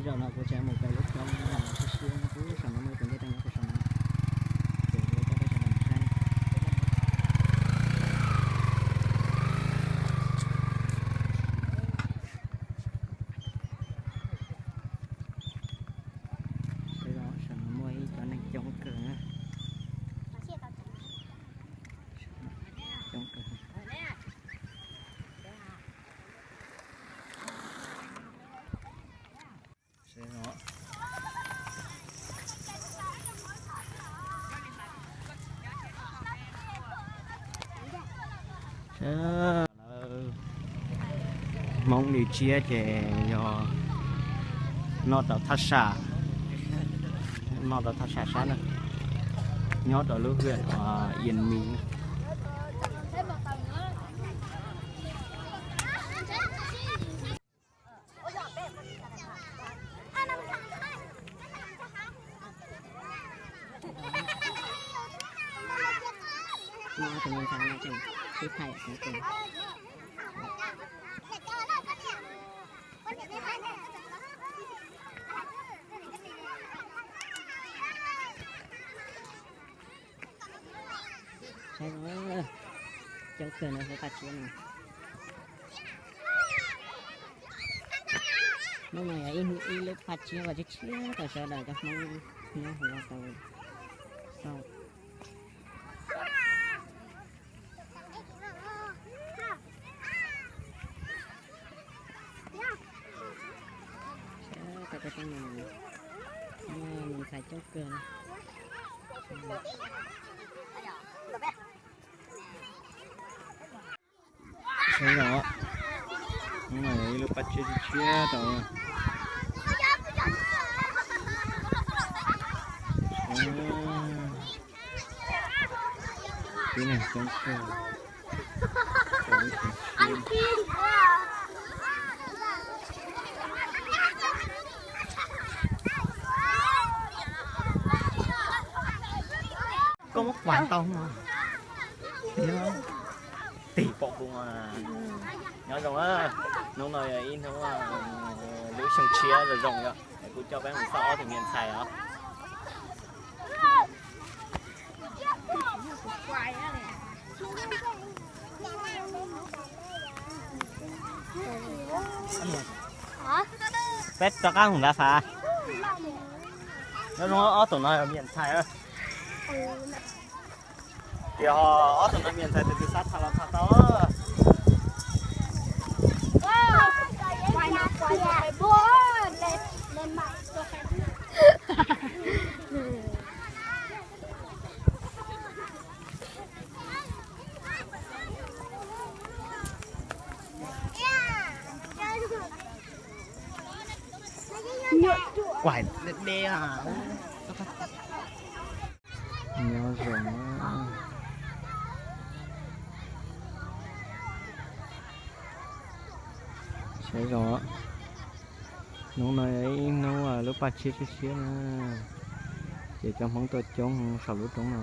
Zaum no kuv tseem mus pem lub roob no siab siab, ub, saum no muaj ib tug ncej teeb nyob puag saum no, ces kuv coj peb sawv daws saib. Saum no muaj ib cov neeg coob kawg na. Coob kawg. Hmoob li tsiab ces yog noj rau thaj sam, noj rau thaj sam sab na, nyob rau lub huyện Yên Mỹ. Saib, coob kawg no lub paj tsiab no. Hnub no yog ib lub paj tsiab uas tshiab tshiab rau sawv daws cov Hmoob nyob hauv tau xauj. Saib, tus ntxhais coob kawg. Saib os, hnub no yog ib lub paj tsiab tshiab tshiab rau. Tib neeg coob kawg. Koj muab kuam tau no. Tig pom kuv. Nyob zoo, hnub no yog ib hnub lub xyoo tshiab zoo zoo yom, es kuv coj peb mus xauj ob tug me ntxhais os. Peb rov qab mus lav fas. Nyob zoo, ob tug no yog me ntxhais. Tias ho ob tug no me ntxhais tus twg xav tham los tham tau. Kuaim deb deb. Nyob zoo. Saib zoo, hnub no ib hnub lub paj tsiab tshiab tshiab na, ces cov Hmoob tuaj coob saum lub roob no.